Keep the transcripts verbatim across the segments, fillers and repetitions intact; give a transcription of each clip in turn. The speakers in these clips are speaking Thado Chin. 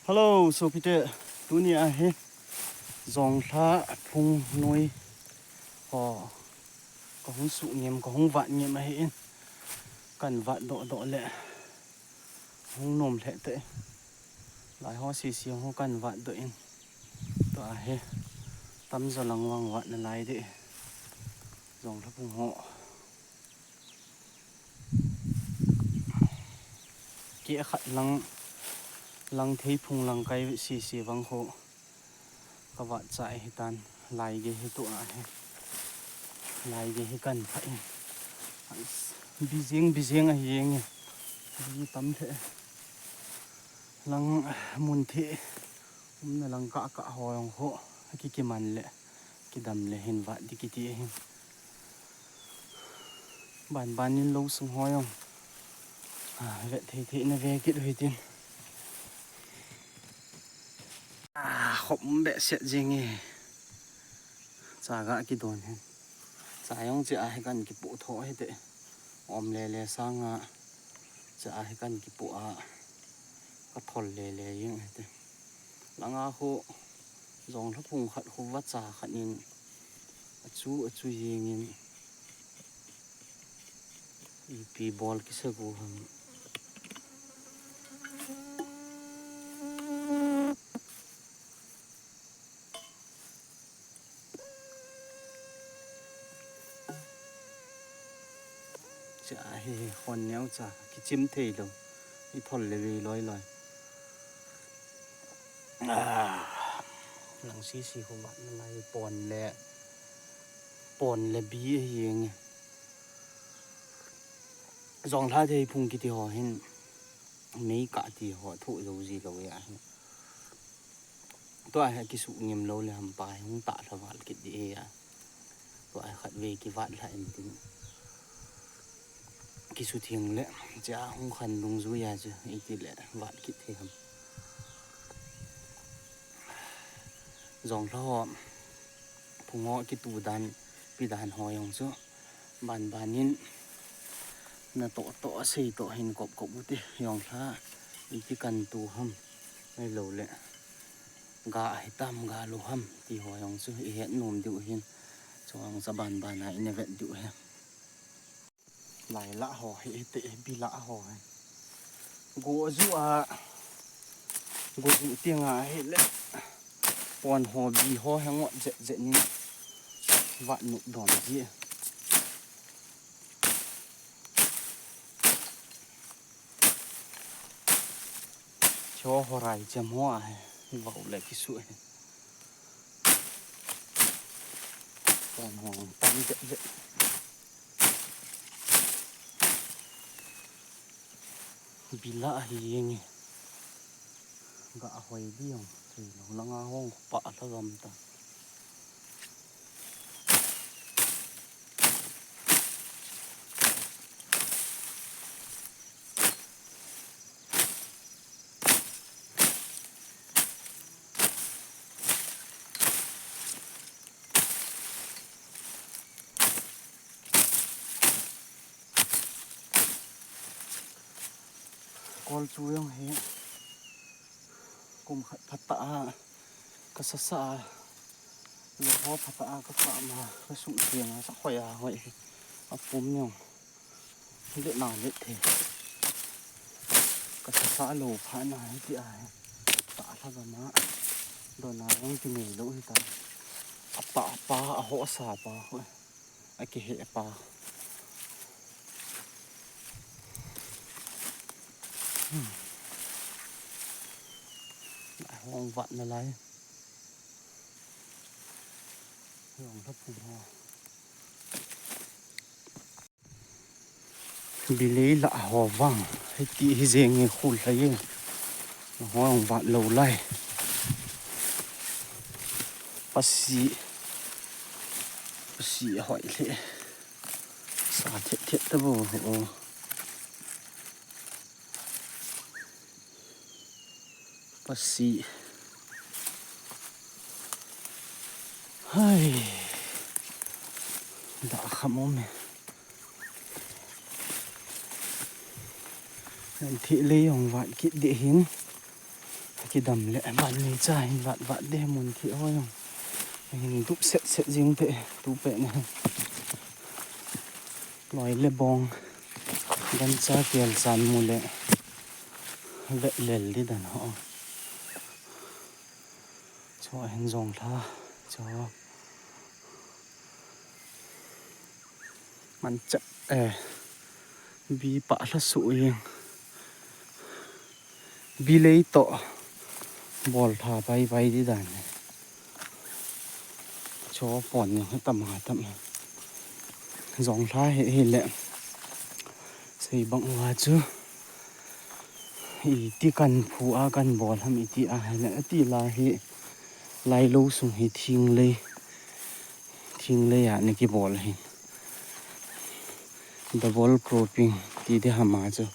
Hello, sopite, tuni ahi Jonglha phung noi ho kahung suh ngem, kahung vat ngem ahi in, kan vat doh doh le hung nom lheh te. Lai ho sisi ho kan vat doh in, tua hi tamjo lang vang vat nalai de. Jonglha phung ho. Keh khat lang, lang thei phung lang kai sisi vang ho. Ka vat chai hitan, lai ge hi tua hi. Lai ge hi kan pha in. Bijing, bijing ahi nge. Bi tam the. Lang mun the. Umna lang kah kah ho jong ho. Ki kiman le. Kidam le hin vat di kiti hin. Ban ban in lo sung ho jong. Ah, vet thei thei na ve kit hui tin. Ah, khop um behseh jing e. Cha ga kidon hin. Cha jong cha hi kan kipu tho hi te. Om le le sanga. Cha hi kan kipu a. Ka thol le le jing hi te. Langa khu Jonglha phung khat khu vacha khat in achu achu jing in ipi bol kisa gu ham. Cha hi hon neo cha kichim thei lo. I thol le vei loi loi. Ah, lang sisi ho vat nalai pon le, pon le bi ahi nge. Jonglha thei phung kiti ho hin mei kah ti ho thu jo ji lo ya hin. Tua hi kisuh ngim lo le hampa hi hung tah lha val kit di e a. Tua hi khat ve kivat lha in tin. Kisuh thing le, cha hung khan lung ju ya chu, iti le vat kit thei ham. Jonglha ho, phung ho kitu dan, pi dan ho jong chu. Ban ban in na to to a sei to hin kop kop u te jonglha iti kan tu ham. Ai lo le ga hi tam ga lo ham ti ho jong chu i het nom diu hin. Chuang cha ban ban a i na vet diu he. Lai la ho hi te bi la ho hi. Go ju a, go ju tiang a hi le. Pon ho bi ho hi ngot jet jet ni. Vat nuk dom ji. Cho ho rai chem ho a hi. Vau le kisu hi. Pon ho tam jet jet. Bi la ahi nge. Ga hoi di jong thei lo langa hong pa la gam ta. Kol chu jong hi kum khat phat ta a ka sa sa a, lo ho phat ta a ka sa ma ka su tiang a sa khoi a hoi hi a pum jong hi le na le the ka sa sa lo pha na hi ti a hi ta la ba ma do na jong ti nei lo hi ta a pa a pa a ho sa pa hoi. A kihe pa. Hmm. Hong vat nalai. Hong thap ho. Bilei la ho vang. Hiti hi jeng nge khul lai. Hong vat lo lai. Pasi. Pasi hoi le. Sa thet thet ta bo o. Pasi. Hai. Da kham um e. Nan thi le jong vat kit de hin. Kidam le ban nei cha hin vat vat de mun thi ho jong. Hin dup set set jing te tu pe ne. Loi le bong. Gancha kel chan mu le. Vet lel di dan ho. Cho hin jong lha. Cho. Man chap eh. Bi pa hla su ing. Bi lei to. Bol tha pai pai di dan. Cho pon ni tam ha tam. Jong lha he he le. Sei bang wa chu. Iti kan phu a kan bol ham iti a he le. Ati la hi. Lai lo sung hi thing lei. Thing lei a na kibol hin. Double cropping ti de hama chu.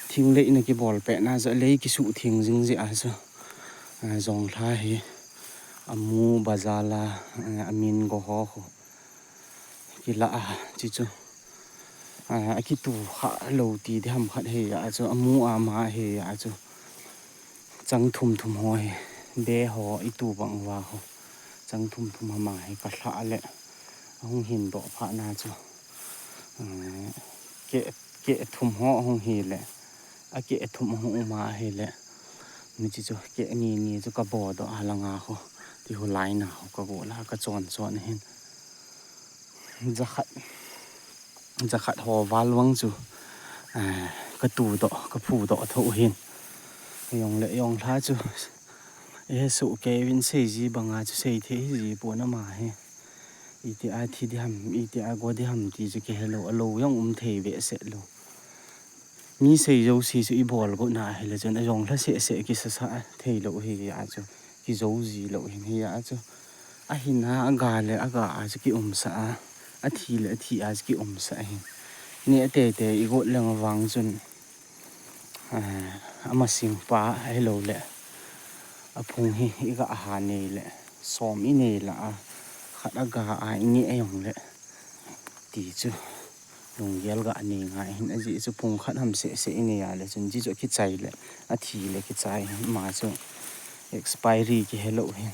Thing lei na kibol pe na chu lei kisu thing jing ji a chu. A, jong lha hi. Amu bazala, a, amin go ho ho. Kila a chi chu. A, akitu kha lo ti de ham khat he a chu. Amu ama he a chu. Chang thum thum ho hi, be ho i tu bang uva ho. Chang thum thum hama hi ka lha le. Ahung hin doh pha na chu. Eh, ke, ke thum ho ahung hi le. A ke thum ahung uma hi le. Mi chi chu ke ni ni chu ka bo doh a la nga ho. Ti ho lai na ho ka go la ka chon chon hin. Jakhat, jakhat ho val vang chu, eh, ka tu doh, ka phu doh tho hin. Jong le jong lha chu, eh, su ke vin sei ji banga chu sei the hi ji po na ma hi. Iti a thi di ham, iti a go di ham ti chu ke hello, a lo jong um thei ve se lo. Mi sei jo si chu i bol go na hi le chun a jong lha se se ki sa sa thei lo hi a chu. Ki zo ji lo hin hi a chu. A hin a, a ga le a ga a chu ki um sa a. A thi le a thi a chu ki um sa hin. Ni a te te i got leng vang chun. A, a ma sing pa a hi lo le. A phung hi i ga ha nei le. Som i nei la a. Khat a ga a i nge a jong le. Ti chu. Lunggel ga nei ngai hin a ji chu phung khat ham se se i nei a le chun ji chu ki chai le. A thi le ki chai hin ma chu. Expiry ki hello hin.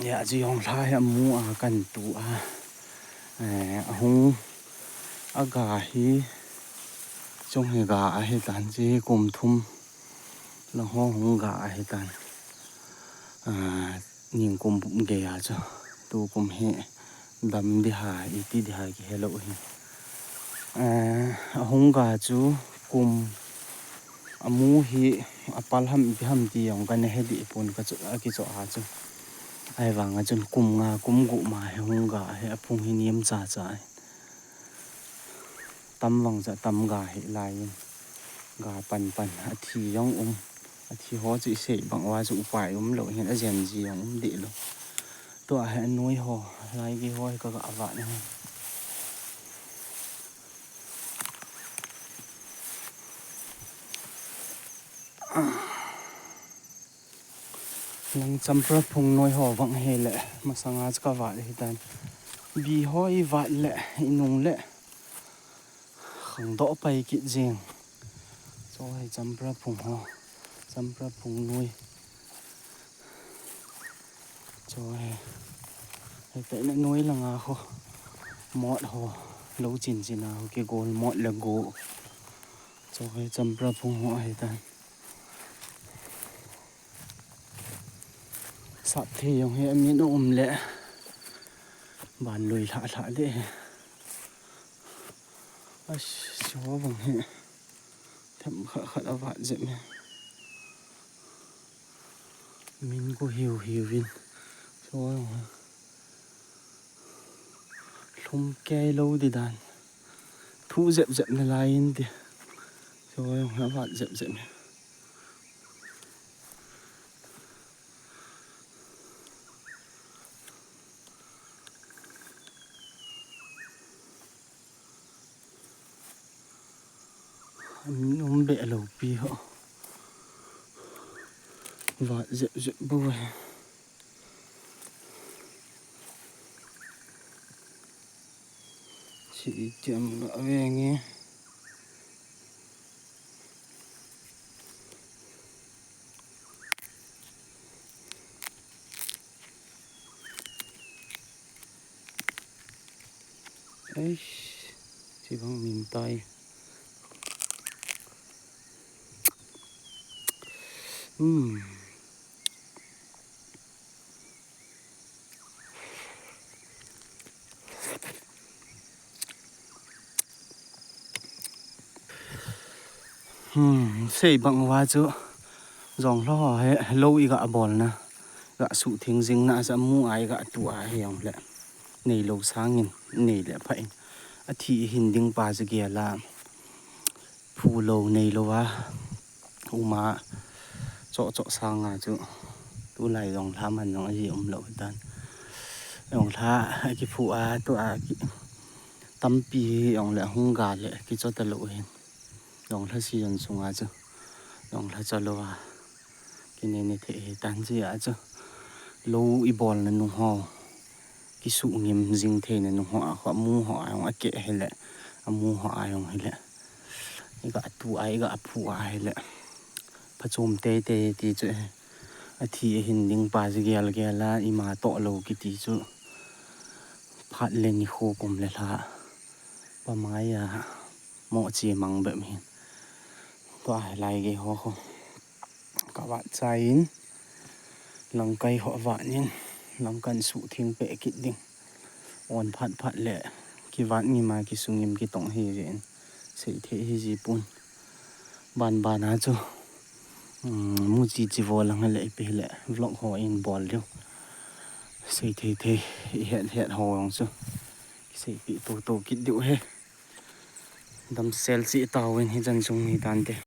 Ya, chu jong lha hi amu a kan tu a. Eh, ahung a ga hi chung hi ga a hi tan chi kum thum la ho hung ga a hi tan. Ah, ning kum gei a chu tu kum hi dam di ha, iti di ha ki hello hi. Eh, ahung ga chu kum amu hi apal ham ipi ham ti jong ka na he di pon ka chu a ki chu a chu. Ai vang a chun kum nga kum gu ma he hung ga he aphung hi niam cha cha. Tam vang cha tam ga he lai in. Ga pan pan a thi jong um. A thi ho chu i sei bang uva chu upai um lo hin a jen ji jong um di lo. Tua he a nui ho, lai gi ho ka ga va na. Lang champra phung noi ho vang he le, masanga chu ka vat le hitan. Bi ho i vat le, i nung le. Khang doh pai kit jing. Cho hei champra phung ho, champra phung noi. Cho hei, hei te na noi langa ho, mot ho, lo chin chin a ho ki gol mot le go. Cho hei champra phung ho hei tan. Sap thei jong he amin um le. Ban lui lha lha de he. Ash, cho vang he. Them khat khat a vat jep me. Min ko hiu hiu vin. Cho jong he. Lhum kei lo di dan. Thu jep jep na lai in ti. Cho jong he a vat jep jep me. An um beh lo pi ho. Vat jep jep bu he. Chi tiam ga ve nge. Eish, chibang min tai. Hmm. Hmm, sei bang uva chu, jonglha ho hi lou iga bolna, ga suhtheng jingna a chu amu a iga tu a hijongle, neilou sangin, nei le pha in, athi ihin ding pa chu gel a, phu lou neilou a, um a, choh choh sanga chu, tulai jonglha man jong aji umlou hitan. Jonglha akiphu a, tua ki, tampi hijongle ahung ga le kichoh talou hin. Jonglha season sunga chu, jonglha choh lou a, kinene thei hitan jeh a chu, lou ibolna nung ho, kisuhngim jing theina nung ho a, amu ho a jong akeh hile, amu ho a jong hile, iga tu a, iga phu a hile, phachom teitei ti chu, athi ahin ding pa chu gel gel a, ima toh lou kiti chu, phat le nikho kum le lha, pamai a, mo che mang bep hin. Tua hilai gei ho ho, kavat chai in, langkai ho vat in, langkan suhtheng peh kit ding. On phat phat le, kivat ngim a kisungim kitong hijeh in, seithei hiji pon. Ban ban a chu, um, muchi chi vo lang le ipi le vlog ho in bol diu. Seithei thei, ihet het ho jong chu, kiseipeh toto kit diu ahi. Damsel cheh tauvin hichan chung hitante.